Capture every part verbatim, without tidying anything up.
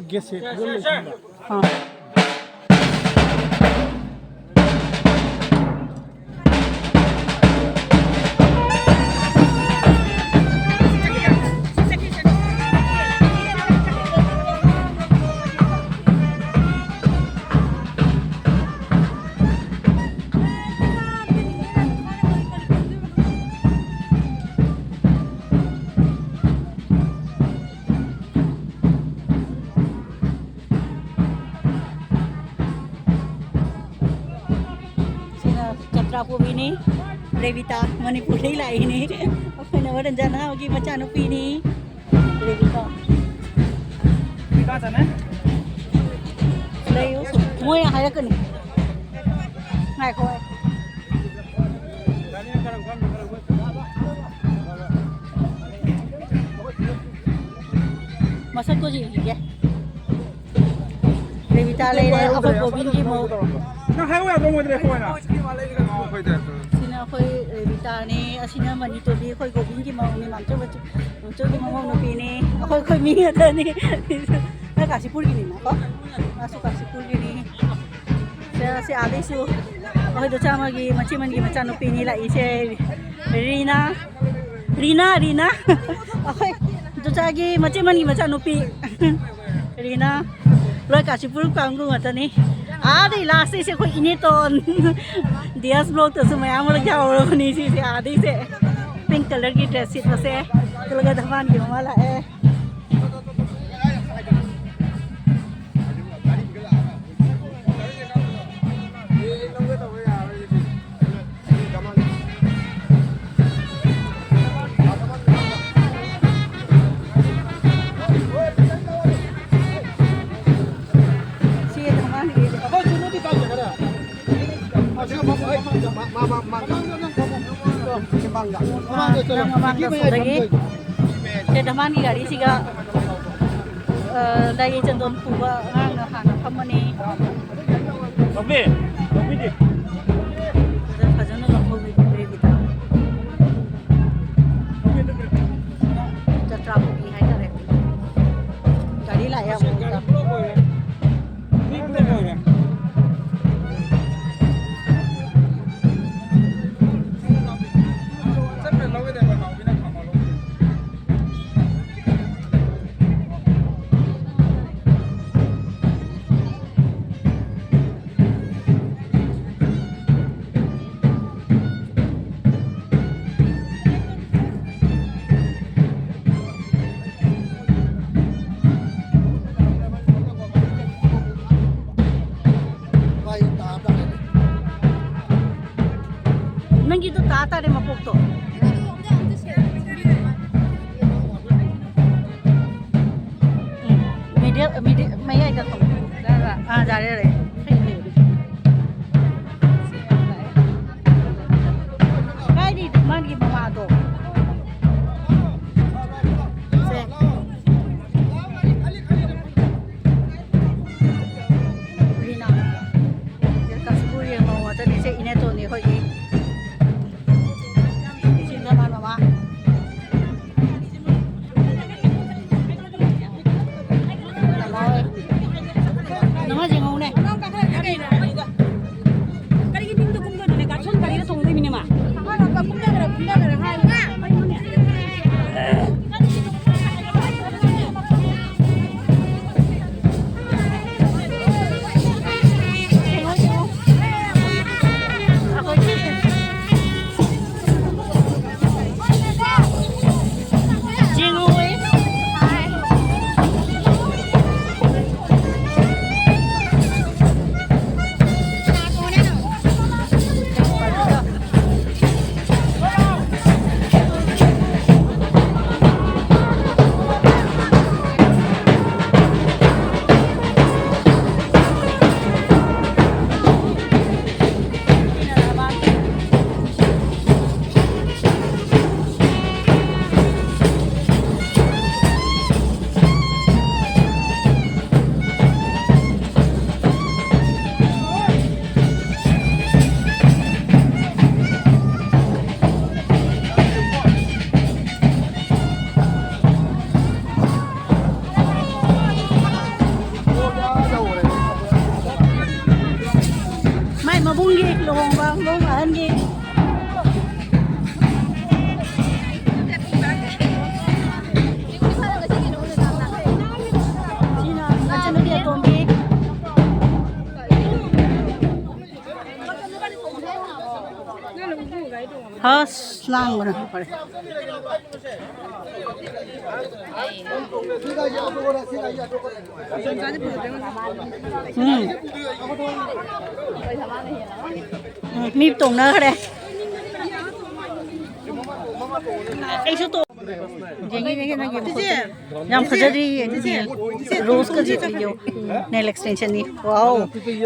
ꯒꯦꯠꯁꯦ ꯂꯣꯏ ꯂꯣꯏꯁꯤꯟꯕ꯫ ꯑꯥ꯫ ꯁꯤꯅ ꯆꯇ꯭ꯔꯥꯄꯨꯕꯤꯅꯤ, ꯔꯦꯕꯤꯇꯥ, ꯃꯅꯤꯄꯨꯔꯗꯒꯤ ꯂꯥꯛꯏꯅꯤ꯫ ꯑꯩꯈꯣꯏꯅ ꯋꯥꯔꯟꯖꯅꯥꯒꯤ ꯃꯆꯥꯅꯨꯄꯤꯅꯤ, ꯔꯦꯕꯤꯇꯥ꯫ ꯂꯩꯌꯨ, ꯃꯣꯏ ꯍꯥꯏꯔꯛꯀꯅꯤ꯫ ꯉꯥꯏꯈꯣ꯫ ꯃꯁꯛꯇꯣ ꯌꯦꯡꯈꯤꯒꯦ꯫ ꯔꯦꯕꯤꯇꯥ ꯂꯩꯔꯦ, ꯑꯩꯈꯣꯏ ꯒꯣꯕꯤꯟꯒꯤ ꯃꯧ꯫ ꯅꯪ ꯍꯥꯏꯌꯨ ꯌꯥꯗ꯭ꯔꯣ ꯃꯣꯏꯗ ꯂꯩ ꯍꯣꯏꯅ? ꯁꯤꯅ ꯑꯩꯈꯣꯏ ꯔꯦꯕꯤꯇꯥꯅꯦ, ꯑꯁꯤꯅ ꯃꯅꯤꯇꯣꯕꯤ, ꯑꯩꯈꯣꯏ ꯒꯣꯕꯤꯟꯒꯤ ꯃꯧꯅꯦ, ꯃꯥꯝꯇꯣꯟ ꯃꯆꯨ-, ꯃꯥꯝꯇꯣꯟꯒꯤ ꯃꯃꯧ ꯅꯨꯄꯤꯅꯦ꯫ ꯑꯩꯈꯣꯏ, ꯑꯩꯈꯣꯏ ꯃꯤ ꯉꯥꯛꯇꯅꯤ꯫ ꯅꯪ ꯀꯥꯁꯤꯄꯨꯔꯒꯤꯅꯤꯅꯀꯣ? ꯃꯥꯁꯨ ꯀꯥꯁꯤꯄꯨꯔꯒꯤꯅꯤ꯫ ꯁꯦ, ꯁꯤ ꯑꯥꯗꯩꯁꯨ ꯑꯩꯈꯣꯏ ꯗꯣꯆꯥ ꯑꯃꯒꯤ ꯃꯆꯤꯟ ꯃꯟꯒꯤ ꯃꯆꯥꯅꯨꯄꯤꯅꯤ ꯂꯥꯛꯏꯁꯦ, ꯔꯤꯅꯥ꯫ ꯔꯤꯅꯥ, ꯔꯤꯅꯥ꯫ ꯑꯩꯈꯣꯏ ꯗꯣꯆꯥꯒꯤ ꯃꯆꯤꯟ ꯃꯟꯒꯤ ꯃꯆꯥꯅꯨꯄꯤ ꯔꯤꯅꯥ꯫ ꯂꯣꯏ ꯀꯥꯁꯤꯄꯨꯔ ꯀꯥꯡꯕꯨ ꯉꯥꯛꯇꯅꯤ꯫ ꯑꯥꯗꯩ ꯂꯥꯁꯇꯩꯁꯦ ꯑꯩꯈꯣꯏ ꯏꯅꯦꯇꯣꯟ꯫ ꯗꯤꯌꯥꯁ ꯕ꯭ꯂꯣꯛꯇꯁꯨ ꯃꯌꯥꯝ ꯑꯃ ꯌꯥꯎꯔꯕꯅꯤ ꯁꯤꯁꯦ ꯑꯥꯗꯩꯁꯦ꯫ ꯄꯤꯡ ꯀꯂꯔꯒꯤ ꯗ꯭ꯔꯦꯁ ꯁꯦꯠꯄꯁꯦ꯫ ꯑꯗꯨꯒ ꯙꯃꯥꯟꯒꯤ ꯃꯃꯥ ꯂꯥꯛꯑꯦ꯫ ꯅꯪ ꯃꯃꯥꯡꯗ ꯁꯣꯝꯗꯒꯤ ꯁꯦ ꯙꯃꯥꯟꯒꯤ ꯒꯥꯔꯤꯁꯤꯒ, ꯑ, ꯂꯥꯏꯒꯤ ꯆꯟꯗꯣꯟ ꯄꯨꯕ ꯑꯉꯥꯡꯅ ꯍꯥꯟꯅ ꯐꯝꯃꯅꯤ꯫ ꯐꯖ-, ꯐꯖꯅ ꯂꯧꯍꯧꯔꯤ ꯔꯦꯕꯤꯇꯥ꯫ ꯅꯪꯒꯤꯗꯣ ꯇꯥ ꯇꯥꯔꯦ ꯃꯀꯣꯛꯇꯣ꯫ ꯎꯝ, ꯃꯤꯗꯤꯌꯝ, ꯃꯤꯗꯤ-, ꯃꯌꯥꯏꯗ ꯊꯝꯃꯣ꯫ ꯑꯥ, ꯌꯥꯔꯦ, ꯌꯥꯔꯦ꯫ ꯀꯥꯏꯗꯩ ꯃꯥꯒꯤ ꯃꯃꯥꯗꯣ? ꯁꯦ꯫ ꯔꯤꯅꯥ꯫ ꯀꯥꯟꯆꯤꯄꯨꯔꯒꯤ ꯃꯧ ꯉꯥꯛꯇꯅꯤ꯫ ꯁꯦ, ꯏꯅꯦꯇꯣꯟꯅꯤ ꯑꯩꯈꯣꯏꯒꯤ꯫ ꯁꯤꯡꯒ ꯃꯥꯟ ꯃꯃꯥ꯫ ꯃꯃꯥ ꯍꯣꯏ꯫ ꯅꯃꯥ ꯌꯦꯡꯍꯧꯅꯦ꯫ ꯀꯔꯤꯒꯤ ꯃꯤꯡꯗ ꯀꯨꯝꯗꯣꯏꯅꯣꯅꯦ? ꯒꯥꯔꯤ ꯇꯣꯡꯗꯣꯏ ꯃꯤꯅꯦ ꯃꯥ꯫ ꯃꯥꯏ ꯃꯕꯨꯡꯒꯤ ꯂꯨꯍꯣꯡꯕ, ꯃꯕꯨꯡ ꯑꯍꯟꯒꯤ꯫ ꯁꯤꯅ ꯃꯆꯟꯅꯨꯄꯤ ꯑꯇꯣꯝꯕꯤ꯫ ꯍꯁ, ꯂꯥꯡꯕꯅ ꯐꯔꯦ꯫ ꯎꯝ꯫ ꯎꯝ, ꯃꯤ ꯇꯣꯡꯅꯈ꯭ꯔꯦ꯫ ꯑꯩꯁꯨ ꯇꯣ-, ꯌꯦꯡꯉꯦ, ꯌꯦꯡꯉꯦ, ꯅꯪꯒꯤ ꯃꯈꯨꯠꯇꯣ꯫ ꯌꯥꯝ ꯐꯖꯔꯤ, ꯑꯗꯨꯗꯤ ꯔꯣꯁꯀꯁꯦ ꯌꯦꯡꯉꯣ꯫ ꯅꯦꯜ ꯑꯦꯛꯁꯇꯦꯟꯁꯟꯅꯤ꯫ ꯋꯥꯎ꯫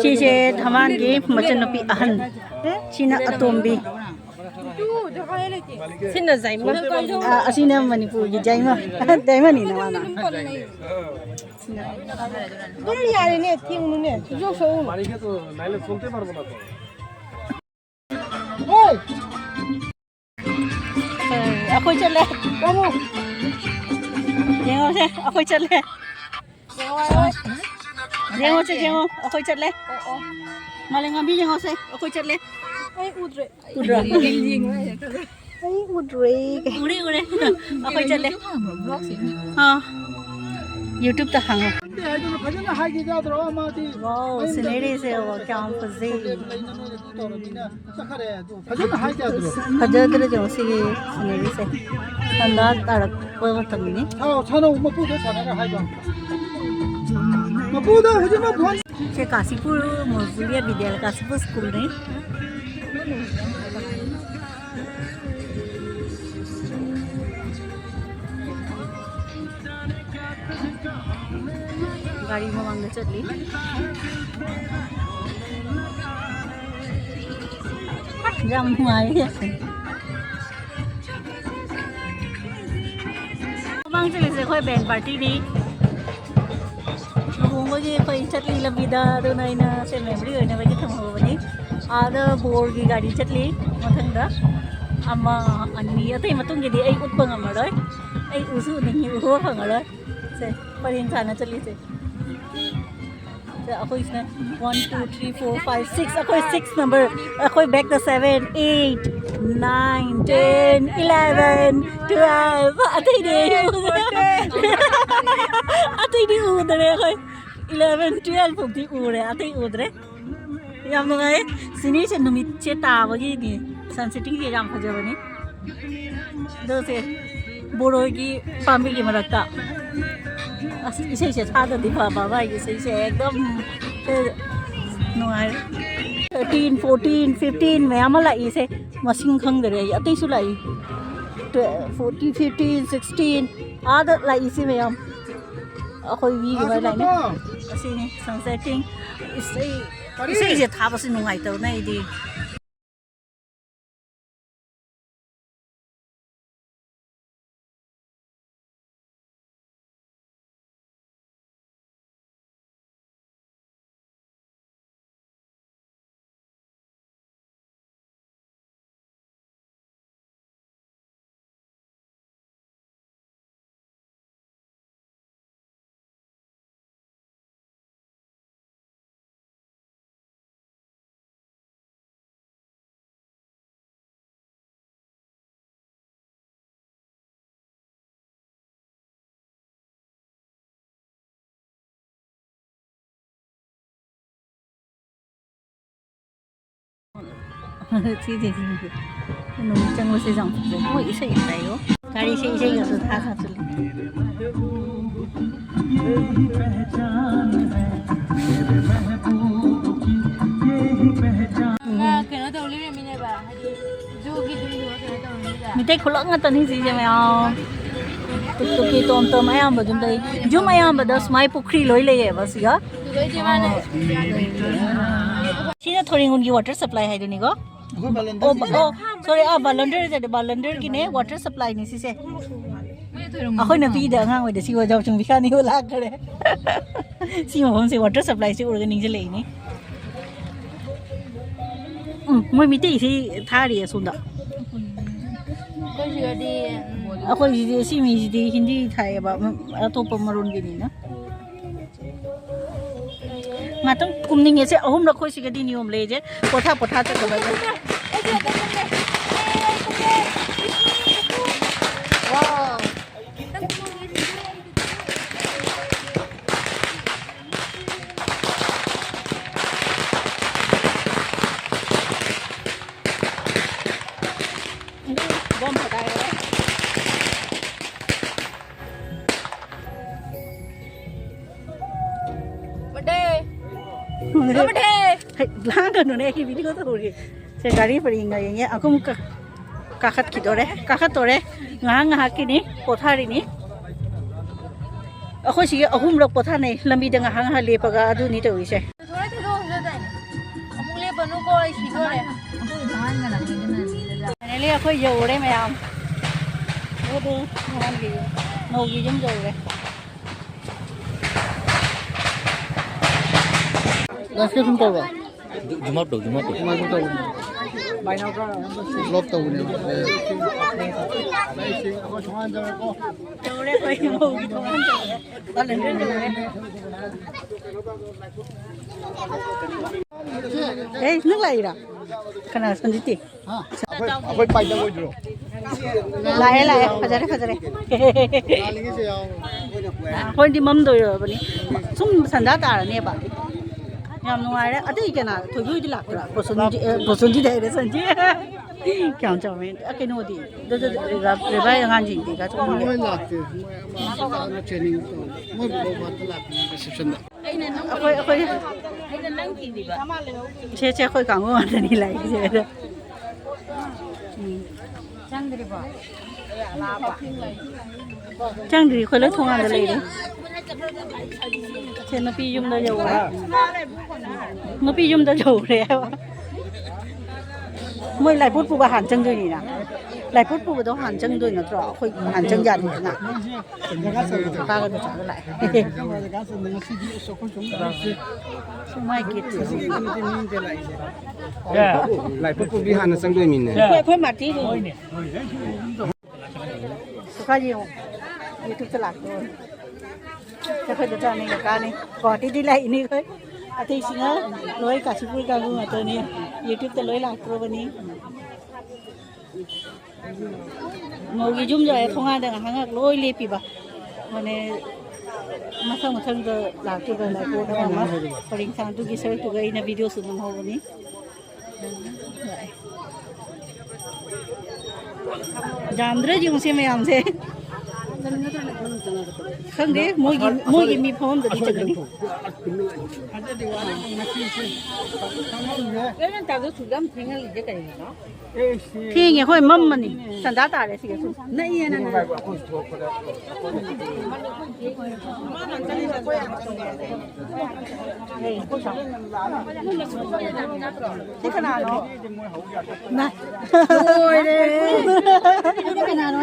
ꯁꯤꯁꯦ ꯙꯃꯥꯟꯒꯤ ꯃꯆꯟꯅꯨꯄꯤ ꯑꯍꯟ꯫ ꯁꯤꯅ ꯑꯇꯣꯝꯕꯤ꯫ ꯁꯤꯅ ꯖꯥꯏꯃꯟ꯫ ꯑ, ꯑꯁꯤꯅ ꯃꯅꯤꯄꯨꯔꯒꯤ ꯖꯥꯏꯃꯟ꯫ ꯗꯥꯏꯃꯟꯅꯤꯅ ꯃꯥꯅ꯫ ꯑꯗꯨꯝ ꯌꯥꯔꯦꯅꯦ, ꯊꯦꯡꯉꯨꯅꯦ꯫ ꯁꯨꯖꯣꯛ ꯁꯣꯛꯎꯅꯨ꯫ ꯑꯩꯈꯣꯏ ꯆꯠꯂꯦ꯫ ꯌꯦꯡꯉꯣꯁꯦ, ꯑꯩꯈꯣꯏ ꯆꯠꯂꯦ꯫ ꯌꯦꯡꯉꯣꯁꯦ, ꯌꯦꯡꯉꯣ, ꯑꯩꯈꯣꯏ ꯆꯠꯂꯦ꯫ ꯃꯥꯂꯦꯝꯉꯥꯟꯕꯤ ꯌꯦꯡꯉꯣꯁꯦ, ꯑꯩꯈꯣꯏ ꯆꯠꯂꯦ꯫ ꯑꯩ ꯎꯗ꯭ꯔꯦ꯫ ꯎꯗ꯭ꯔꯣ? ꯑꯩ ꯎꯗ꯭ꯔꯦ꯫ ꯎꯔꯦ, ꯎꯔꯦ꯫ ꯑꯩꯈꯣꯏ ꯆꯠꯂꯦ꯫ ꯑꯥ꯫ YouTube ꯇ ꯍꯥꯡꯉꯣ꯫ ꯐꯖꯅ ꯍꯥꯏꯒꯦ ꯌꯥꯗ꯭ꯔꯣ? ꯃꯥꯗꯤ ꯋꯥꯎ, ꯁꯤꯅꯔꯤꯁꯦ ꯌꯦꯡꯉꯣ, ꯀꯌꯥꯝ ꯐꯖꯩ꯫ ꯂꯩꯅ ꯅꯣꯏꯅ ꯑꯗꯨ ꯇꯧꯔꯕꯅꯤꯅ꯫ ꯐꯖꯅ ꯍꯥꯏꯗꯦ ꯑꯗꯨ꯫ ꯐꯖꯗ꯭ꯔꯦ ꯌꯦꯡꯉꯣ ꯁꯤꯒꯤ ꯁꯤꯅꯔꯤꯁꯦ꯫ ꯁꯟꯗꯥ ꯇꯥꯔꯛꯄ ꯃꯇꯝꯅꯤ꯫ ꯁꯥꯎ, ꯁꯥꯟꯅꯧ, ꯃꯄꯨꯗ ꯁꯥꯟꯅꯔ ꯍꯥꯏꯕ꯫ ꯃꯄꯨꯗ ꯍꯧꯖꯤꯛꯃꯛ ꯐꯣꯟ꯫ ꯁꯦ ꯀꯥꯁꯤꯄꯨꯔ ꯃꯣꯖꯨꯂꯤꯌꯥ ꯕꯤꯗ꯭ꯌꯥꯂ ꯀꯥꯁꯤꯄꯨꯔ ꯁ꯭ꯀꯨꯜꯅꯤ꯫ ꯒꯥꯔꯤ ꯃꯃꯥꯡꯗ ꯆꯠꯂꯤ꯫ ꯌꯥꯝ ꯅꯨꯡꯉꯥꯏꯌꯦ꯫ ꯃꯃꯥꯡ ꯆꯠꯂꯤꯁꯦ ꯑꯩꯈꯣꯏ ꯕꯦꯟ ꯄꯥꯔꯇꯤꯅꯤ꯫ ꯂꯨꯍꯣꯡꯕꯒꯤ ꯑꯩꯈꯣꯏ ꯆꯠꯂꯤ ꯂꯝꯕꯤꯗ, ꯑꯗꯨꯅ ꯑꯩꯅ ꯁꯦ ꯃꯦꯃꯣꯔꯤ ꯑꯣꯏꯅꯕꯒꯤ ꯊꯝꯍꯧꯕꯅꯤ꯫ ꯑꯥꯗ ꯕꯣꯔꯒꯤ ꯒꯥꯔꯤ ꯆꯠꯂꯤ꯫ ꯃꯊꯪꯗ ꯑꯃ, ꯑꯅꯤ, ꯑꯇꯩ ꯃꯇꯨꯡꯒꯤꯗꯤ ꯑꯩ ꯎꯠꯄ ꯉꯝꯃꯔꯣꯏ꯫ ꯑꯩ ꯎꯁꯨ ꯎꯅꯤꯡꯉꯤ, ꯎꯕ ꯐꯪꯉꯔꯣꯏ꯫ ꯁꯦ, ꯄꯔꯦꯡ ꯁꯥꯅ ꯆꯠꯂꯤꯁꯦ꯫ ꯁꯦ, ꯑꯩꯈꯣꯏꯁꯤꯅ one, two, three, four, five, six, ꯑꯩꯈꯣꯏ six number, ꯑꯩꯈꯣꯏ back ꯇ seven, eight, nine, ten, eleven, twelve, ꯑꯇꯩꯗꯤ ꯑꯩ ꯎꯗ꯭ꯔꯦ꯫ ꯑꯇꯩꯗꯤ ꯎꯗ꯭ꯔꯦ ꯑꯩꯈꯣꯏ꯫ Eleven, twelve ꯐꯥꯎꯗꯤ ꯎꯔꯦ, ꯑꯇꯩ ꯎꯗ꯭ꯔꯦ꯫ ꯌꯥꯝ ꯅꯨꯡꯉꯥꯏ꯫ ꯁꯤꯅꯤꯁꯦ ꯅꯨꯃꯤꯠꯁꯦ ꯇꯥꯕꯒꯤꯅꯤ꯫ Sun setting ꯁꯦ ꯌꯥꯝ ꯐꯖꯕꯅꯤ꯫ ꯑꯗꯣ ꯁꯦ ꯕꯣꯔꯣꯏꯒꯤ ꯄꯥꯝꯕꯤꯒꯤ ꯃꯔꯛꯇ꯫ ꯑꯁ, ꯏꯁꯩꯁꯦ ꯊꯥꯗꯗꯤ ꯐꯕ, ꯃꯥꯒꯤ ꯏꯁꯩꯁꯦ ꯑꯦꯛꯗꯝ ꯅꯨꯡꯉꯥꯏꯔꯦ꯫ Thirteen, fourteen, fifteen ꯃꯌꯥꯝ ꯑꯃ ꯂꯥꯛꯏꯁꯦ꯫ ꯃꯁꯤꯡ ꯈꯪꯗꯔꯦ ꯑꯩ꯫ ꯑꯇꯩꯁꯨ ꯂꯥꯛꯏ꯫ Fourteen, fifteen, sixteen, ꯑꯥꯗ ꯂꯥꯛꯏꯁꯤ ꯃꯌꯥꯝ꯫ ꯑꯩꯈꯣꯏ ꯃꯤꯒꯤ ꯃꯔꯛ ꯂꯥꯛꯏꯅꯦ꯫ ꯑꯁꯤꯅꯤ ꯁꯟꯁꯦꯠꯇꯤꯡ꯫ ꯏꯁꯩ, ꯏꯁꯩꯁꯦ ꯊꯥꯕꯁꯦ ꯅꯨꯡꯉꯥꯏꯇꯕꯅ ꯑꯩꯗꯤ꯫ ꯁꯤꯁꯦ, ꯁꯤꯁꯦ꯫ ꯅꯨꯃꯤꯠ ꯆꯪꯕꯁꯦ ꯌꯥꯝ ꯐꯖꯩ꯫ ꯃꯣꯏ ꯏꯁꯩ ꯇꯥꯏꯌꯣ꯫ ꯒꯥꯔꯤꯁꯦ ꯏꯁꯩꯒꯁꯨ ꯊꯥ ꯊꯥ ꯆꯠꯂꯤ꯫ ꯀꯩꯅꯣ ꯇꯧ ꯂꯩꯔꯝꯃꯤꯅꯦꯕ, ꯍꯥꯏꯗꯤ ꯖꯨꯒꯤ ꯀꯩꯅꯣ ꯇꯧꯔꯝꯃꯤꯗ꯫ ꯃꯤꯇꯩ ꯈꯨꯂꯛ ꯉꯥꯛꯇꯅꯤ ꯁꯤꯁꯦ ꯃꯌꯥꯝ꯫ ꯇꯨꯛ ꯇꯨꯛꯀꯤ ꯇꯣꯝ ꯇꯣꯝ ꯑꯌꯥꯝꯕ ꯑꯗꯨꯝ ꯂꯩ꯫ ꯌꯨꯝ ꯑꯌꯥꯝꯕꯗ ꯁꯨꯃꯥꯏ ꯄꯨꯈ꯭ꯔꯤ ꯂꯣꯏ ꯂꯩꯌꯦꯕ ꯁꯤꯒ꯫ ꯁꯤꯅ ꯊꯣꯔꯤꯡꯒꯣꯟꯒꯤ water supply ꯍꯥꯏꯗꯨꯅꯤꯀꯣ꯫ ꯑꯣ, ꯑꯣ, sorry, ꯑꯥ, ꯕꯥꯂꯟꯗꯔ ꯍꯥꯏꯗꯤ ꯕꯥꯂꯟꯗꯔꯒꯤꯅꯦ, water supplyꯅꯤ ꯁꯤꯁꯦ꯫ ꯑꯩꯈꯣꯏꯅ ꯄꯤꯗ ꯑꯉꯥꯡ ꯑꯣꯏꯗ ꯁꯤ ꯑꯣꯖꯥ ꯆꯨꯝꯕꯤꯈꯥꯅꯤ ꯂꯥꯛꯈ꯭ꯔꯦ꯫ ꯁꯤ ꯃꯐꯝꯁꯦ water supplyꯁꯦ ꯎꯔꯒ ꯅꯤꯡꯁꯤꯡꯂꯛꯏꯅꯦ꯫ ꯎꯝ, ꯃꯣꯏ ꯃꯤꯇꯩ ꯏꯁꯩ ꯊꯥꯔꯤ ꯑꯁꯣꯝꯗ꯫ ꯑꯩꯈꯣꯏ ꯁꯤꯗꯗꯤ, ꯎꯝ, ꯑꯩꯈꯣꯏ ꯁꯤꯗꯤ, ꯁꯤ ꯃꯤꯁꯤꯗꯤ ꯍꯤꯟꯗꯤ ꯊꯥꯏꯌꯦꯕ, ꯎꯝ, ꯑꯇꯣꯞꯄ ꯃꯔꯣꯟꯒꯤꯅꯤꯅ꯫ ꯉꯥꯛꯇꯪ ꯀꯨꯝꯅꯤꯡꯉꯦ꯫ ꯁꯦ ꯑꯍꯨꯝꯂꯛ ꯑꯩꯈꯣꯏ ꯁꯤꯒꯗꯤ ꯅꯤꯌꯣꯝ ꯂꯩꯁꯦ꯫ ꯄꯣꯊꯥ ꯄꯣꯊꯥ ꯆꯠꯀꯗꯕꯅꯦ꯫ ꯋꯥꯎ꯫ ꯕꯣꯝ ꯊꯥꯗꯥꯏꯔꯦ꯫ ꯕꯔꯊꯗꯦ꯫ ꯕꯔꯊꯗꯦ꯫ ꯍꯩ, ꯂꯥꯡꯒꯅꯨꯅꯦ, ꯑꯩꯒꯤ video ꯇꯧꯔꯤ꯫ ꯁꯦ, ꯒꯥꯔꯤ ꯄꯔꯦꯡꯒ ꯌꯦꯡꯉꯦ꯫ ꯑꯩꯈꯣꯏ ꯑꯃꯨꯛꯀ ꯀꯥꯈꯠꯈꯤꯗꯣꯔꯦ, ꯀꯥꯈꯠꯇꯣꯔꯦ꯫ ꯉꯥꯏꯍꯥꯛ ꯉꯥꯏꯍꯥꯛꯀꯤꯅꯤ, ꯄꯣꯊꯥꯔꯤꯅꯤ꯫ ꯑꯩꯈꯣꯏ ꯁꯤꯒꯤ ꯑꯍꯨꯝꯂꯛ ꯄꯣꯊꯥꯅꯩ, ꯂꯝꯕꯤꯗ ꯉꯥꯏꯍꯥꯛ ꯉꯥꯏꯍꯥꯛ ꯂꯦꯞꯄꯒ꯫ ꯑꯗꯨꯅꯤ ꯇꯧꯔꯤꯁꯦ꯫ ꯑꯃꯨꯛ ꯂꯦꯞꯄꯅꯨꯀꯣ, ꯑꯩ ꯁꯤꯗꯣꯔꯦ꯫ Finally ꯑꯩꯈꯣꯏ ꯌꯧꯔꯦ ꯃꯌꯥꯝ꯫ ꯑꯗꯨ ꯃꯌꯥꯝꯒꯤ ꯃꯧꯒꯤ ꯌꯨꯝ ꯌꯧꯔꯦ꯫ Live ꯀꯦꯞꯁꯟ ꯇꯧꯔꯣ꯫ ꯖꯨ-, zoom out ꯇꯧ, zoom out ꯇꯧ꯫ ꯀꯃꯥꯏꯅ ꯇꯧꯕꯅꯣ? Vlog ꯇꯧꯕꯅꯦꯕ꯫ ꯌꯧꯔꯦ, ꯑꯩꯈꯣꯏ ꯃꯧꯒꯤ ꯊꯣꯡꯒꯥꯟ ꯌꯧꯔꯦ꯫ ꯑꯦ, ꯅꯪ ꯂꯥꯛꯏꯔꯥ? ꯀꯅꯥ, ꯁꯟꯖꯤꯇꯤ? ꯑꯩꯈꯣꯏ, ꯑꯩꯈꯣꯏ ꯄꯥꯏꯗ ꯑꯣꯏꯗ꯭ꯔꯣ? ꯂꯥꯛꯑꯦ, ꯂꯥꯛꯑꯦ꯫ ꯐꯖꯔꯦ, ꯐꯖꯔꯦ꯫ ꯂꯥꯛꯅꯤꯡꯉꯤꯁꯦ ꯌꯥꯎ꯫ ꯑꯩꯈꯣꯏꯗꯤ ꯃꯝꯗꯣꯏꯔꯕꯅꯤ꯫ ꯁꯨꯝ ꯁꯟꯗꯥ ꯇꯥꯔꯅꯦꯕ꯫ ꯌꯥꯝ ꯅꯨꯡꯉꯥꯏꯔꯦ꯫ ꯑꯇꯩ ꯀꯅꯥ, ꯊꯣꯏꯕꯤ ꯍꯣꯏꯗꯤ ꯂꯥꯛꯄ꯭ꯔꯥ? ꯄ꯭ꯔꯣꯁꯣꯟꯖꯤ-, ꯑꯦ, ꯄ꯭ꯔꯣꯁꯣꯟꯖꯤꯠ ꯍꯥꯏꯔꯦ, ꯁꯟꯖꯤ꯫ ꯀꯌꯥꯝ ꯆꯥꯎꯔꯦ꯫ ꯑ, ꯀꯩꯅꯣꯗꯤ? ꯗ-, ꯗ-, ꯗ-, ꯔ-, ꯔꯦꯕꯥꯏ ꯑꯉꯥꯡꯁꯤꯡꯗꯤ ꯀꯥꯏ ꯆꯠꯈ꯭ꯔꯒꯦ? ꯃꯣꯏ ꯂꯥꯛꯇꯦ꯫ ꯃꯣꯏ ꯑꯃ, ꯑꯃ training ꯇꯧ-, ꯃꯣꯏ ꯕꯕꯥ ꯃꯥꯗꯣ ꯂꯥꯛꯄꯅꯤ receptionꯗ꯫ ꯑꯩꯈꯣꯏ, ꯑꯩꯈꯣꯏ, ꯁꯦ, ꯁꯦ, ꯑꯩꯈꯣꯏ ꯀꯥꯡꯕꯨ ꯉꯥꯛꯇꯅꯤ ꯂꯥꯛꯏꯁꯦ꯫ ꯎꯝ꯫ ꯆꯪꯗ꯭ꯔꯤꯕꯣ? ꯆꯪꯗ꯭ꯔꯤ, ꯑꯩꯈꯣꯏ ꯂꯣꯏ ꯊꯣꯡꯒꯥꯟꯗ ꯂꯩꯔꯦ꯫ ꯁꯦ, ꯅꯨꯄꯤ ꯌꯨꯝꯗ ꯌꯧꯔꯦ꯫ ꯅꯨꯄꯤ ꯌꯨꯝꯗ ꯌꯧꯔꯦ ꯍꯥꯏꯕ꯫ ꯃꯣꯏ ꯂꯥꯏꯄꯣꯠ ꯄꯨꯕ ꯍꯥꯟꯅ ꯆꯪꯗꯣꯏꯅꯤꯅ꯫ ꯂꯥꯏꯄꯣꯠ ꯄꯨꯕꯗꯣ ꯍꯥꯟꯅ ꯆꯪꯗꯣꯏ ꯅꯠꯇ꯭ꯔꯣ? ꯑꯩꯈꯣꯏ ꯍꯥꯟꯅ ꯆꯪ ꯌꯥꯗꯦꯗꯅ꯫ ꯅꯨꯄꯥꯒ ꯅꯨꯄꯥꯒ ꯂꯥꯛꯑꯦ꯫ ꯃꯥꯏ ꯒꯦꯠꯁꯦ꯫ ꯂꯥꯏꯄꯣꯠ ꯄꯨꯕꯤ ꯍꯥꯟꯅ ꯆꯪꯗꯣꯏꯅꯤꯅꯦ꯫ ꯑꯩꯈꯣꯏ, ꯑꯩꯈꯣꯏ ꯃꯥꯇꯤꯅꯤ꯫ ꯁꯨꯈꯥ ꯌꯦꯡꯉꯣ꯫ YouTubeꯇ ꯂꯥꯛꯇꯣꯏ꯫ ꯑꯩꯈꯣꯏꯗ ꯆꯥꯅꯩꯒ ꯀꯥꯅꯤ꯫ ꯒꯨꯍꯥꯇꯤꯗꯤ ꯂꯥꯛꯏꯅꯤ ꯑꯩꯈꯣꯏ꯫ ꯑꯇꯩꯁꯤꯅ ꯂꯣꯏ ꯀꯥꯁꯤꯄꯨꯔ ꯀꯥꯡꯕꯨ ꯉꯥꯛꯇꯅꯤ꯫ YouTubeꯇ ꯂꯣꯏ ꯂꯥꯛꯇ꯭ꯔꯣꯕꯅꯤ꯫ ꯃꯧꯒꯤ ꯌꯨꯝ ꯌꯧꯔꯦ, ꯊꯣꯡꯒꯥꯟꯗ ꯉꯥꯏꯍꯥꯛ ꯉꯥꯏꯍꯥꯛ ꯂꯣꯏ ꯂꯦꯞꯄꯤꯕ꯫ ꯃꯅꯦ, ꯃꯊꯪ ꯃꯊꯪꯗ ꯂꯥꯛꯇꯣꯏꯕ ꯂꯥꯏꯄꯣꯠ ꯑꯃ ꯑꯃ꯫ ꯄꯔꯦꯡ ꯁꯥꯡꯗꯨꯒꯤ ꯁꯔꯨꯛꯇꯨꯒ ꯑꯩꯅ videoꯁꯨ ꯅꯝꯍꯧꯕꯅꯤ꯫ ꯌꯥꯝꯗ꯭ꯔꯦ ꯌꯦꯡꯉꯨꯁꯦ ꯃꯌꯥꯝꯁꯦ꯫ ꯈꯪꯗꯦ, ꯃꯣꯏꯒꯤ, ꯃꯣꯏꯒꯤ ꯃꯤ ꯐꯝꯐꯝꯗꯗꯤ ꯆꯠꯀꯅꯤ꯫ ꯅꯪ ꯇꯥꯕꯗ ꯁꯨꯛ ꯌꯥꯝ ꯊꯦꯡꯍꯜꯂꯤꯁꯦ ꯀꯔꯤꯒꯤꯅꯣ? ꯊꯦꯡꯉꯦ, ꯑꯩꯈꯣꯏ ꯃꯝꯃꯅꯤ꯫ ꯇꯟꯖꯥ ꯇꯥꯔꯦ ꯁꯤꯒ ꯁꯨꯝ꯫ ꯅꯛꯏꯌꯦꯅ ꯅꯪ꯫ ꯁꯤ ꯀꯅꯥꯅꯣ? ꯂꯣꯏꯔꯦ꯫ ꯁꯤ ꯀꯅꯥꯅꯣ?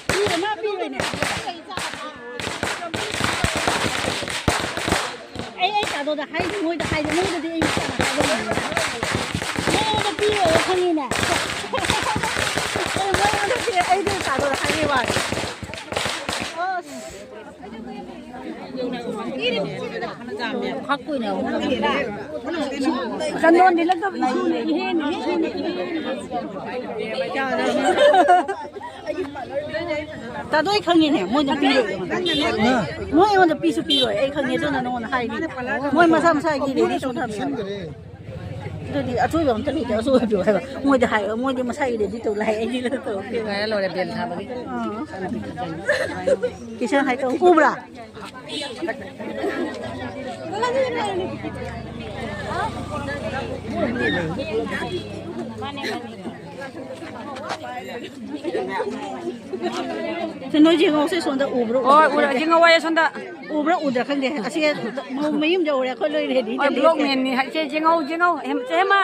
ꯄꯤꯔꯣꯏ, ꯃꯥ ꯄꯤꯔꯣꯏꯅꯦ꯫ ꯑꯩ, ꯑꯩ ꯇꯥꯗꯣꯗ ꯍꯥꯏꯗꯤ, ꯃꯣꯏꯗ ꯍꯥꯏꯗꯤ, ꯃꯣꯏꯗꯗꯤ ꯑꯩ ꯃꯁꯥꯅ ꯍꯥꯏꯕ ꯉꯝꯃꯣꯏ꯫ ꯃꯣꯏꯗ ꯄꯤꯔꯣꯏ ꯈꯪꯉꯤꯅꯦ꯫ ꯑꯩ ꯃꯣꯏꯗ ꯄꯤꯔꯣꯏ, ꯑꯩꯗꯤ ꯇꯥꯗꯣꯗ ꯍꯥꯏꯕꯩ ꯋꯥꯅꯤ꯫ ꯑꯁ꯫ ꯆꯟꯗꯣꯟꯗꯤ ꯅꯠꯇꯕ ꯏꯁꯨꯅꯦ, ꯏꯍꯦꯅꯦ, ꯏꯍꯦꯅꯦ, ꯏꯍꯦꯅꯦ꯫ ꯇꯥꯗꯣꯏ ꯈꯪꯉꯤꯅꯦ, ꯃꯣꯏꯗ ꯄꯤꯔꯣꯏ꯫ ꯃꯣꯏ ꯑꯩꯉꯣꯟꯗ ꯄꯤꯁꯨ ꯄꯤꯔꯣꯏ, ꯑꯩ ꯈꯪꯉꯦ, ꯑꯗꯨꯅ ꯅꯉꯣꯟꯗ ꯍꯥꯏꯔꯤ꯫ ꯃꯣꯏ ꯃꯁꯥ ꯃꯁꯥꯒꯤ ꯔꯦꯗꯤ ꯇꯧ ꯊꯝꯃꯦ꯫ ꯑꯗꯨꯗꯤ ꯑꯆꯣꯏꯕ ꯑꯝꯇ ꯂꯩꯇꯦ, ꯑꯆꯣꯏꯕ ꯄꯤꯌꯨ ꯍꯥꯏꯕ꯫ ꯃꯣꯏꯗ ꯍꯥꯏ, ꯃꯣꯏꯗꯤ ꯃꯁꯥꯒꯤ ꯔꯦꯗꯤ ꯇꯧ ꯂꯥꯛꯑꯦ, ꯑꯩꯗꯤ ꯔꯦꯗꯤ ꯇꯧꯔꯛꯇꯦ꯫ ꯂꯣꯏꯔꯦ, ꯂꯣꯏꯔꯦ, ꯕꯦꯜ ꯊꯥꯕꯒꯤ꯫ ꯑꯥ꯫ ꯀꯤꯁꯟ ꯍꯥꯏ ꯇꯧ, ꯎꯕ꯭ꯔꯥ? ꯁꯦ, ꯅꯣꯏ ꯌꯦꯡꯉꯧꯁꯦ, ꯁꯣꯝꯗ ꯎꯕ꯭ꯔꯥ ꯍꯣꯏ, ꯎꯗ꯭ꯔꯥ ꯎꯔ-, ꯈꯪꯗꯦ꯫ ꯌꯦꯡꯉꯧ ꯋꯥꯏꯌꯦ ꯁꯣꯝꯗ꯫ ꯎꯕ꯭ꯔꯥ ꯎꯗ꯭ꯔꯥ ꯈꯪꯗꯦ꯫ ꯑꯁꯤ ꯃꯌꯨꯝ ꯌꯧꯔꯦ, ꯑꯩꯈꯣꯏ ꯂꯣꯏ ꯔꯦꯗꯤꯗ ꯍꯣꯏ, ꯂꯦꯞꯄꯦ꯫ ꯕ꯭ꯂꯣꯛꯃꯦꯟꯅꯤ ꯍꯥꯏ-, ꯁꯦ, ꯌꯦꯡꯉꯧ, ꯌꯦꯡꯉꯧ꯫ ꯍꯦꯝ-, ꯆꯦ ꯍꯦꯃꯥ,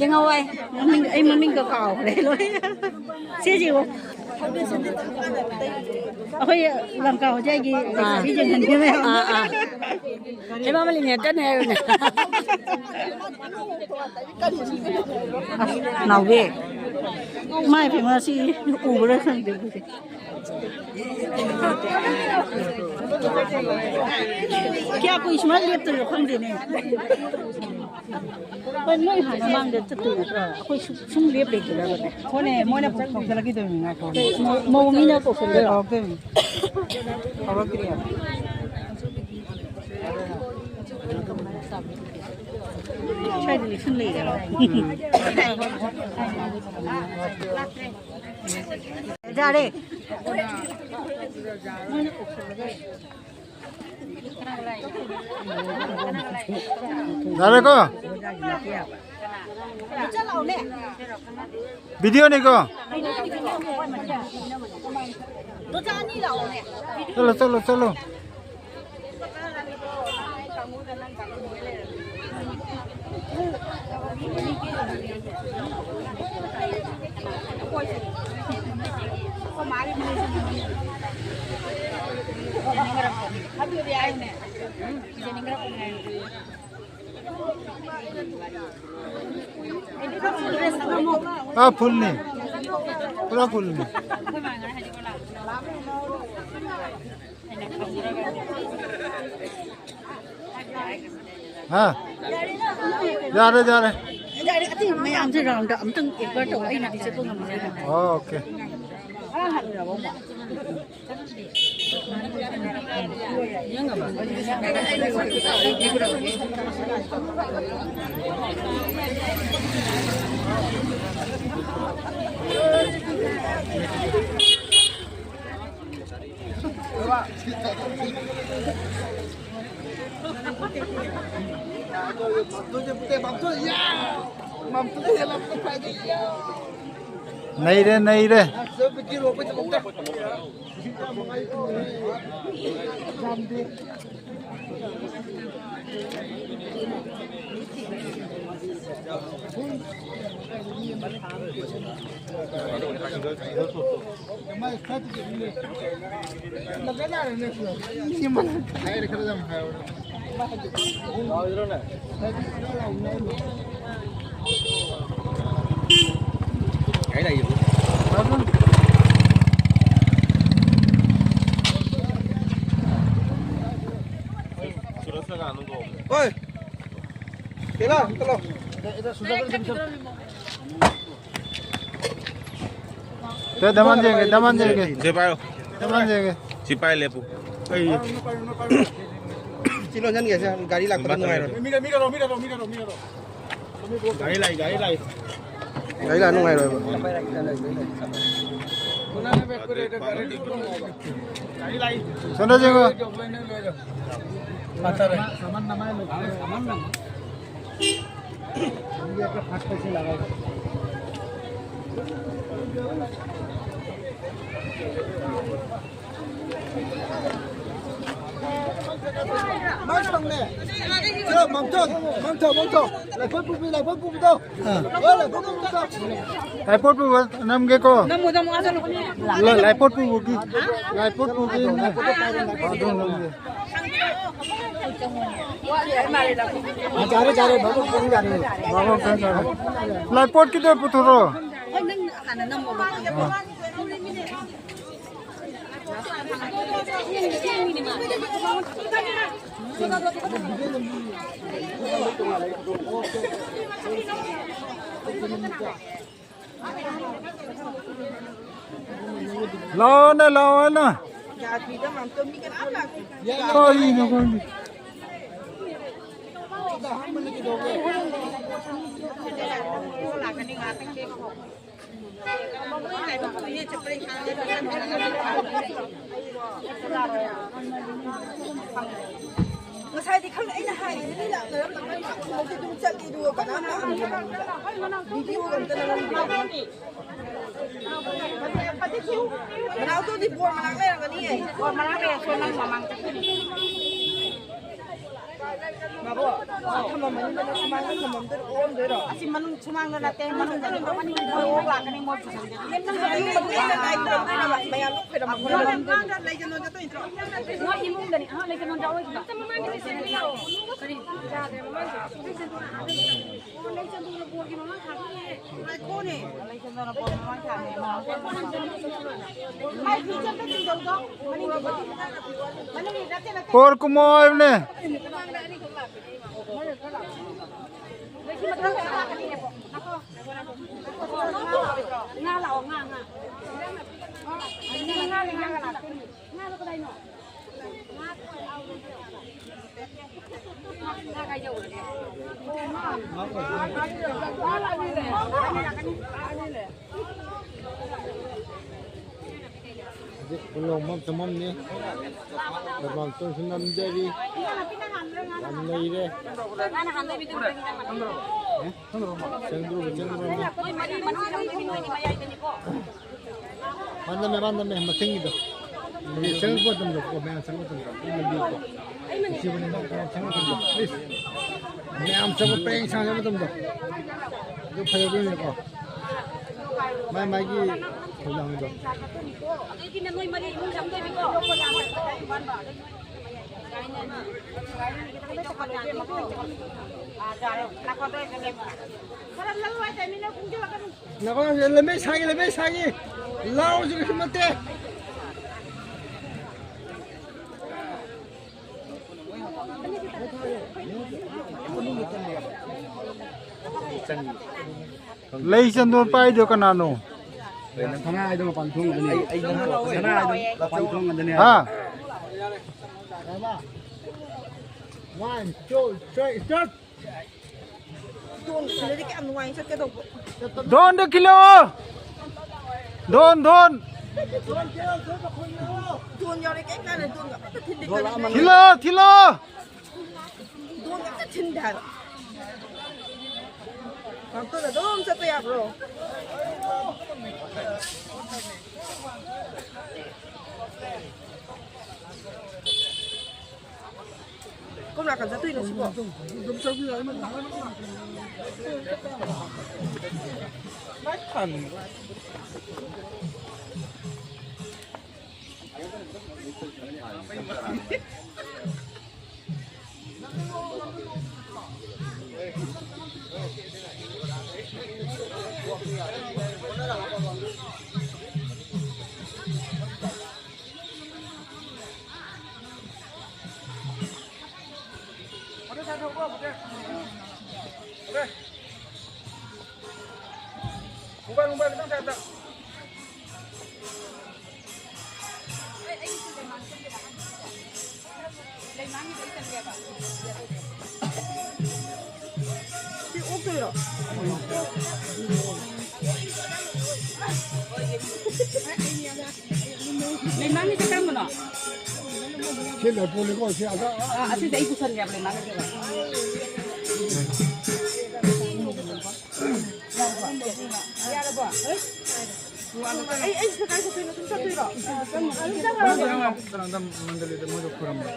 ꯌꯦꯡꯉꯧ ꯋꯥꯏ꯫ ꯃꯃꯤꯡ, ꯑꯩ ꯃꯃꯤꯡꯒ ꯀꯥꯎꯈ꯭ꯔꯦ ꯂꯣꯏ꯫ ꯁꯦ, ꯌꯦꯡꯉꯣ꯫ ꯑꯩꯈꯣꯏ ꯂꯝꯀꯥ ꯍꯣꯇꯦꯜꯒꯤ ꯑꯥ꯫ ꯂꯩꯁꯥꯕꯤ ꯌꯦꯡꯍꯟꯕꯤ ꯃꯌꯥꯝ꯫ ꯑꯥ, ꯑꯥ꯫ ꯍꯦꯃꯥ ꯃꯥꯂꯤꯅꯤ ꯍꯦꯛꯇꯅꯦ ꯍꯥꯏꯌꯨꯅꯦ꯫ ꯑꯁ, ꯅꯥꯎꯕꯤ꯫ ꯃꯥꯏ ꯐꯦꯃꯁꯁꯤ ꯎꯕ꯭ꯔꯥ ꯈꯪꯗꯦ꯫ ꯀꯌꯥ ꯀꯨꯏ ꯁꯨꯃꯥꯏꯅ ꯂꯦꯞꯇꯣꯏꯅꯣ ꯈꯪꯗꯦꯅꯦ꯫ ꯍꯣꯏ, ꯅꯣꯏ ꯍꯥꯟꯅ ꯃꯥꯡꯗ ꯆꯠꯇꯣꯏ ꯅꯠꯇ꯭ꯔꯣ? ꯑꯩꯈꯣꯏ ꯁꯨ-, ꯁꯨꯝ ꯂꯦꯞ ꯂꯩꯗꯣꯏꯔꯕꯅꯦ? ꯍꯣꯏꯅꯦ, ꯃꯣꯏꯅ ꯀꯧꯁꯜꯂꯛꯈꯤꯗꯣꯏꯅꯤ, ꯉꯥꯏꯈꯣ꯫ ꯃꯧ-, ꯃꯧ ꯃꯤꯅ ꯀꯧꯁꯜꯂꯛꯑꯣ꯫ ꯀꯧꯔꯛꯇꯣꯏꯅꯤ꯫ ꯀꯧꯔꯛꯇ꯭ꯔꯤ ꯍꯥꯏꯕ꯫ ꯁ꯭ꯋꯥꯏꯗ ꯂꯤꯁꯤꯡ ꯂꯩꯔꯦꯕ꯫ ꯌꯥꯔꯦ꯫ ꯌꯥꯔꯦꯀꯣ? ꯚꯤꯗꯤꯑꯣꯅꯤꯀꯣ? ꯆꯠꯂꯣ, ꯆꯠꯂꯣ, ꯆꯠꯂꯣ꯫ हाँ, फुल नहीं, पूरा फुल नहीं। हाँ, जा रहे, जा रहे। ꯌꯥꯔꯦ, ꯑꯇꯩ ꯃꯌꯥꯝꯁꯦ ꯔꯥꯎꯟꯗ ꯑꯝꯇꯪ ꯑꯦꯛꯕꯔ ꯇꯧ, ꯑꯩꯅꯗꯤ ꯆꯠꯄ ꯉꯝꯃꯔꯣꯏ꯫ ꯑꯣꯀꯦ꯫ ꯅꯩꯔꯦ, ꯅꯩꯔꯦ꯫ Oi. Kela, kela. तो दमन देंगे, दमन देंगे। जे पायो। दमन देंगे। सिपाही लेपू। ꯁꯤ ꯂꯣꯟꯁꯤꯟꯒꯦꯁꯦ, ꯒꯥꯔꯤ ꯂꯥꯛꯄꯗ ꯅꯨꯡꯉꯥꯏꯔꯣꯏ꯫ ꯃꯤꯔꯣ, ꯃꯤꯔꯣ, ꯃꯤꯔꯣ, ꯃꯤꯔꯣ, ꯃꯤꯔꯣ꯫ ꯒꯥꯔꯤ ꯂꯥꯛꯏ, ꯒꯥꯔꯤ ꯂꯥꯛꯏ꯫ ꯒꯥꯔꯤ ꯂꯥꯛ ꯅꯨꯡꯉꯥꯏꯔꯣꯏꯕ꯫ ꯒꯥꯔꯤ ꯂꯥꯛꯏ꯫ ꯁꯣꯝꯗ ꯌꯦꯡꯉꯣ꯫ ꯃꯥꯡꯊꯧꯅꯦ꯫ ꯁꯤꯗ ꯃꯥꯡꯊꯧ, ꯃꯥꯡꯊꯧ, ꯃꯥꯡꯊꯧ꯫ ꯂꯥꯏꯐꯝ ꯄꯨꯕꯤ, ꯂꯥꯏꯐꯝ ꯄꯨꯕꯤꯗꯣ꯫ ꯑꯥ꯫ ꯑꯣ, ꯂꯥꯏꯐꯝ ꯄꯨꯕꯤꯗꯣ꯫ ꯂꯥꯏꯐꯝ ꯄꯨꯕ ꯅꯝꯒꯦꯀꯣ꯫ ꯅꯝꯃꯣ, ꯅꯝꯃꯣ, ꯑꯥꯗ ꯂꯣ-, ꯂꯥꯏ-, ꯂꯥꯏꯐꯝ ꯄꯨꯕꯒꯤ, ꯂꯥꯏꯐꯝ ꯄꯨꯕꯒꯤ ꯅꯝ-, ꯑꯗꯨ ꯅꯝꯒꯦ꯫ ꯌꯥꯔꯦ, ꯌꯥꯔꯦ, ꯚꯥꯕꯣꯛ ꯆꯪ ꯌꯥꯔꯦ꯫ ꯚꯥꯕꯣꯛ ꯆꯪ ꯌꯥꯔꯦ꯫ ꯂꯥꯏꯄꯣꯠꯀꯤꯗꯣ ꯄꯨꯊꯣꯔꯛꯑꯣ꯫ ꯍꯣꯏ, ꯅꯪ ꯍꯥꯟꯅ ꯅꯝꯃꯣꯕ꯫ ꯑꯥ꯫ ꯂꯥꯛꯑꯣꯅꯦ, ꯂꯥꯛꯑꯣꯅꯦ꯫ ꯀꯔꯤꯅꯣ ꯈꯪꯗꯦ꯫ ꯉꯁꯥꯏꯗꯤ ꯈꯪꯗꯦ, ꯑꯩꯅ ꯍꯥꯏꯔꯤꯅꯦ, ꯃꯤ ꯂꯥꯛꯅꯔꯝꯗꯕ ꯈꯪꯗꯦ, ꯑꯗꯨꯝ ꯆꯠꯂꯤ, ꯑꯗꯨꯒ ꯀꯅꯥꯝ ꯂꯥꯛꯑꯝꯗꯦ ꯃꯅꯨꯡꯗ꯫ ꯚꯤꯗꯤꯑꯣꯒ ꯑꯝꯇ ꯅꯝꯃꯝꯗꯦ꯫ ꯃꯅꯥꯎꯇꯣꯗꯤ ꯕꯣꯔ ꯃꯅꯥꯛ ꯂꯩꯔꯝꯒꯅꯤꯌꯦ꯫ ꯕꯣꯔ ꯃꯅꯥꯛ ꯂꯩꯔꯁꯨ ꯅꯪ ꯃꯃꯥꯡ ꯆꯠꯈꯤꯅꯤ꯫ ꯃꯥꯕꯣ, ꯊꯝꯃꯝꯃꯅꯤꯗꯅ, ꯁꯨꯃꯥꯡꯗ ꯊꯝꯃꯝꯗꯣꯏꯔꯣ, ꯑꯣꯛꯑꯝꯗꯣꯏꯔꯣ? ꯑꯁꯤ ꯃꯅꯨꯡ ꯁꯨꯃꯥꯡꯗ ꯅꯠꯇꯦ, ꯃꯅꯨꯡꯗꯅꯤ꯫ ꯃꯣꯏ ꯑꯣꯛ ꯂꯥꯛꯀꯅꯤ, ꯃꯣꯏ ꯄꯨꯁꯟꯒꯅꯤ꯫ ꯃꯌꯥꯝ ꯂꯣꯏ ꯈꯣꯏꯔꯝꯃꯝꯃꯅꯤ꯫ ꯃꯣꯏ ꯏꯃꯨꯡꯗꯅꯤ꯫ ꯑꯍ, ꯂꯩꯖꯅꯣꯟ ꯆꯠꯇꯣꯏ ꯅꯠꯇ꯭ꯔꯣ? ꯃꯣꯏ ꯏꯃꯨꯡꯗꯅꯤ꯫ ꯑꯍ, ꯂꯩꯖꯅꯣꯟ ꯆꯠꯂꯣꯏ ꯁꯤꯗ꯫ ꯀꯔꯤ? ꯌꯥꯗ꯭ꯔꯦ, ꯃꯃꯥꯡꯁꯨ꯫ ꯂꯩꯖꯅꯣꯟ ꯕꯣꯔꯒꯤ ꯃꯃꯥꯡ ꯊꯥꯗꯣꯛꯑꯦ꯫ ꯉꯥꯏꯈꯣꯅꯦ꯫ ꯃꯥꯏ ꯐꯤ ꯆꯠꯄ ꯆꯤꯡꯗꯧꯗꯣ꯫ ꯃꯅꯤꯡꯒꯤ ꯕꯣꯔ ꯀꯨꯝꯃꯣ ꯍꯥꯏꯕꯅꯦ꯫ ꯉꯥ ꯂꯥꯛꯑꯣ, ꯉꯥ, ꯉꯥ꯫ ꯉꯥ, ꯉꯥ, ꯉꯥ꯫ ꯉꯥꯗꯣ ꯀꯗꯥꯏꯅꯣ? ꯍꯧꯖꯤꯛ ꯈꯨꯂꯣꯡꯕꯝ ꯆꯪꯐꯝꯅꯤ꯫ ꯂꯩꯕꯥꯛꯇꯣꯟꯁꯨ ꯅꯝꯖꯔꯤ꯫ ꯌꯥꯝ ꯂꯩꯔꯦ꯫ ꯆꯪꯗ꯭ꯔꯣꯕ, ꯆꯪꯗ꯭ꯔꯣꯕ꯫ ꯃꯥ ꯅꯝꯃꯦ, ꯃꯥ ꯅꯝꯃꯦ, ꯃꯊꯪꯒꯤꯗꯣ꯫ ꯆꯪꯉꯛꯄ ꯃꯇꯝꯗꯀꯣ, ꯃꯌꯥꯝ ꯆꯪꯉꯛꯄ ꯃꯇꯝꯗ ꯑꯗꯨꯝ ꯅꯝꯕꯤꯌꯨꯀꯣ꯫ ꯅꯨꯡꯁꯤꯕꯅꯦ, ꯃꯌꯥꯝ ꯆꯪꯉꯛꯄ ꯃꯇꯝꯗ, please꯫ ꯃꯌꯥꯝ ꯆꯪꯕ ꯄꯔꯦꯡ ꯁꯥꯡꯅ ꯃꯇꯝꯗꯣ ꯑꯗꯨ ꯐꯖꯗꯣꯏꯅꯦꯀꯣ꯫ ꯃꯥꯏ ꯃꯥꯏꯒꯤ ꯊꯧꯗꯥꯡꯗꯣ꯫ ꯑꯗꯨꯗꯤ ꯅꯣꯏ ꯃꯔꯤ ꯏꯃꯨꯡ ꯆꯪꯗꯣꯏꯅꯤꯀꯣ꯫ ꯈꯔ ꯂꯧ ꯍꯥꯏ ꯇꯥꯏꯃꯤꯡꯗ ꯀꯨꯝꯁꯤꯜꯂꯛꯀꯅꯨ꯫ ꯅꯈꯣꯏ ꯂꯝꯃꯩ ꯁꯥꯒꯤ, ꯂꯝꯃꯩ ꯁꯥꯒꯤ꯫ ꯂꯥꯎꯁꯨ ꯀꯩꯁꯨ ꯅꯠꯇꯦ꯫ ꯂꯩ ꯆꯟꯗꯣꯟ ꯄꯥꯏꯗꯣ ꯀꯅꯥꯅꯣ? ꯁꯅꯥ ꯍꯥꯏꯗꯣ ꯃꯄꯥꯟ ꯊꯣꯡꯗꯅꯤ꯫ ꯁꯅꯥ ꯍꯥꯏꯗꯣ ꯃꯄꯥꯟ ꯊꯣꯡꯗꯅꯤ꯫ ꯍꯥ? One, two, three, start. ꯗꯣꯟ ꯁꯤꯜꯂꯗꯤ ꯀꯌꯥꯝ ꯅꯨꯡꯉꯥꯏꯅ ꯆꯠꯀꯗꯧꯕ꯫ ꯗꯣꯟꯗ ꯈꯤꯜꯂꯣ꯫ ꯗꯣꯟ, ꯗꯣꯟ꯫ ꯗꯣꯟ ꯌꯥꯎꯔꯦ, ꯀꯩꯝ ꯀꯥꯟꯅ ꯗꯣꯟꯒ ꯑꯃꯠꯇ ꯊꯤꯟꯗꯦ ꯀꯔꯤꯅꯣ? ꯈꯤꯜꯂꯣ, ꯈꯤꯜꯂꯣ꯫ ꯗꯣꯟꯒ ꯑꯝꯇ ꯊꯤꯟꯗꯦ ꯍꯥꯏꯕ꯫ ꯉꯥꯛꯇꯪ ꯑꯗꯨꯝ ꯆꯠꯄ ꯌꯥꯕ꯭ꯔꯣ? ꯀꯔꯣꯝ ꯅꯥꯀꯟ ꯆꯠꯇꯣꯏꯅꯣ ꯁꯤꯕꯣ? ꯃꯣꯕꯥꯏꯜ, ꯃꯣꯕꯥꯏꯜ ꯈꯤꯇꯪ ꯁꯥꯏꯠꯇ꯫ ꯂꯩꯃꯥꯡꯒꯤꯗꯣ ꯑꯩ ꯆꯪꯒꯦꯕ꯫ ꯂꯩꯃꯥꯡꯒꯤꯁꯦ ꯀꯔꯝꯕꯅꯣ? ꯁꯤ ꯂꯩꯄꯣꯠꯅꯤꯀꯣ, ꯁꯤ ꯑꯗ, ꯑꯥ, ꯑꯁꯤꯁꯦ ꯑꯩ ꯄꯨꯁꯟꯒꯦ ꯍꯥꯏꯕ ꯂꯩꯃꯥꯡꯒꯤꯁꯦ꯫ ꯌꯥꯔꯕꯣ? ꯑꯩ, ꯑꯩ ꯁꯤꯗ ꯀꯥꯏ ꯆꯠꯇꯣꯏꯅꯣ? ꯑꯗꯨꯝ ꯆꯠꯇꯣꯏꯔꯣ? ꯑꯗꯨꯝ ꯆꯠꯈ꯭ꯔꯣ꯫ ꯀꯩꯅꯣꯗ ꯃꯟꯗꯂꯤꯗ ꯃꯣꯏꯗ ꯈꯨꯔꯨꯝꯕ꯫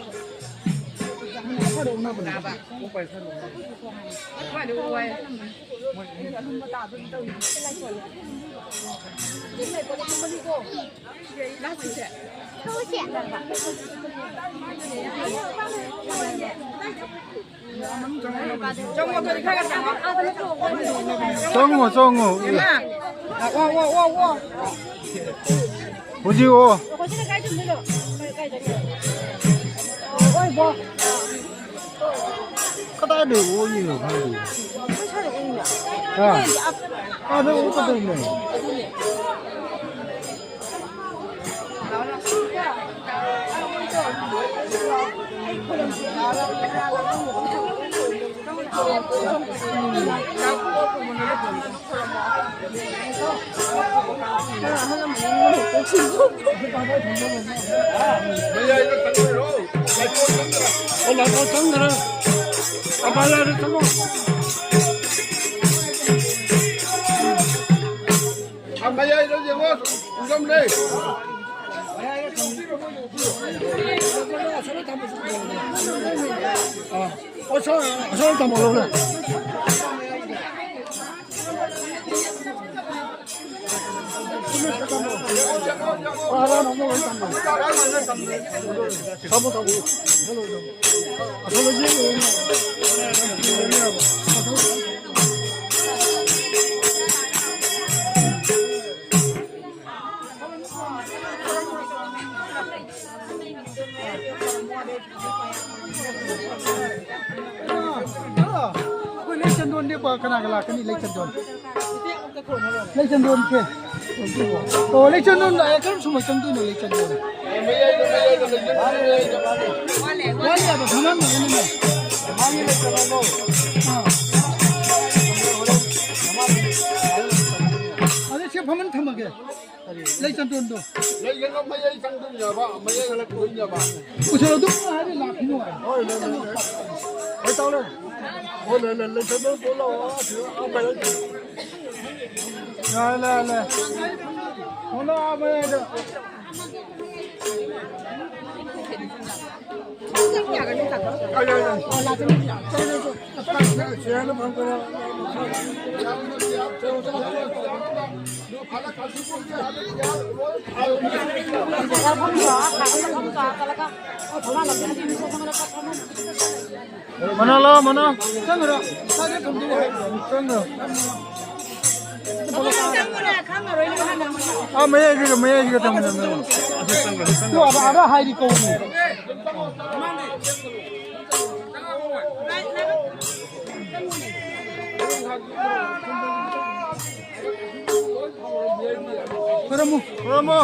ꯆꯪꯉꯣ, ꯆꯪꯉꯣ꯫ ꯍꯧꯖꯤꯛ ꯑꯣ꯫ ꯀꯗꯥꯏꯗꯩ ꯑꯣꯏꯔꯤꯅꯣ ꯈꯪꯗꯦ꯫ ꯑꯥ꯫ ꯑꯥꯗ ꯑꯣꯏꯔꯛꯀꯗꯣꯏꯅꯦ꯫ ꯑꯣ, ꯂꯥꯛꯑꯣ, ꯆꯪꯗꯔꯦ꯫ ꯑꯕꯥ ꯂꯥꯛꯑꯦ, ꯆꯪꯉꯣ꯫ ꯑ, ꯃꯌꯥꯏꯗ ꯌꯦꯡꯉꯣ, ꯎꯗꯝ ꯂꯩ꯫ ꯑ, ꯑꯁꯣꯝ, ꯑꯁꯣꯝ ꯊꯝꯃꯣ, ꯂꯧꯔꯦ꯫ ꯑꯩꯈꯣꯏ ꯂꯩ ꯆꯟꯗꯣꯟꯗꯤ ꯀꯅꯥꯒ ꯂꯥꯛꯀꯅꯤ? ꯂꯩ ꯆꯟꯗꯣꯟ, ꯂꯩ ꯆꯟꯗꯣꯟꯁꯦ꯫ ꯑꯣ, ꯂꯩ ꯆꯟꯗꯣꯟ ꯂꯥꯛꯑꯦ꯫ ꯀꯔꯝ ꯁꯨꯝꯕ ꯆꯪꯗꯣꯏꯅꯣ ꯂꯩ ꯆꯟꯗꯣꯟ? ꯋꯥꯠꯂꯤ ꯍꯥꯏꯕ, ꯊꯝꯃꯝꯃꯒꯅꯤꯅꯦ꯫ ꯑꯥ꯫ ꯂꯩ ꯆꯟꯗꯣꯟꯗꯣ꯫ ꯂꯩꯒꯅꯣ, ꯃꯌꯥꯏ ꯆꯪꯗꯣꯏꯅꯦꯕ, ꯃꯌꯥꯏ ꯍꯜꯂꯛꯇꯣꯏꯅꯦꯕ꯫ ꯎꯁꯜ ꯑꯗꯨꯝ ꯍꯥꯏꯗꯤ ꯂꯥꯛꯈꯤꯅꯣ ꯍꯥꯏ꯫ ꯍꯣꯏ, ꯂꯩ, ꯂꯩ, ꯂꯩ꯫ ꯍꯣꯏ, ꯇꯧꯔꯦ꯫ ꯍꯣꯏ, ꯂꯩ, ꯂꯩ, ꯂꯩ ꯆꯟꯗꯣꯟ ꯄꯨꯔꯛꯑꯣ, ꯑꯁꯤꯗ ꯑꯥ ꯃꯌꯥꯏ꯫ ꯂꯩ, ꯂꯩ, ꯂꯩ꯫ ꯍꯣꯏ, ꯂꯥꯛꯑꯣ, ꯃꯌꯥꯏꯗ꯫ ꯃꯅꯣ ꯂꯥꯛꯑꯣ, ꯃꯅꯣ꯫ ꯆꯪꯈ꯭ꯔꯣ꯫ ꯁ꯭ꯋꯥꯏꯗ ꯊꯝꯗꯣꯏꯅꯦ꯫ ꯆꯪꯈ꯭ꯔꯣ꯫ ꯑꯥ, ꯃꯌꯥꯏꯁꯤꯒ, ꯃꯌꯥꯏꯁꯤꯒ ꯊꯝꯃꯤꯟꯅꯕꯅꯦ꯫ ꯇꯨ ꯑꯥꯗ, ꯑꯥꯗ ꯍꯥꯏꯔꯤ ꯀꯧꯕꯅꯦ꯫ ꯈꯨꯔꯨꯝꯃꯨ꯫ ꯈꯨꯔꯨꯝꯃꯨ꯫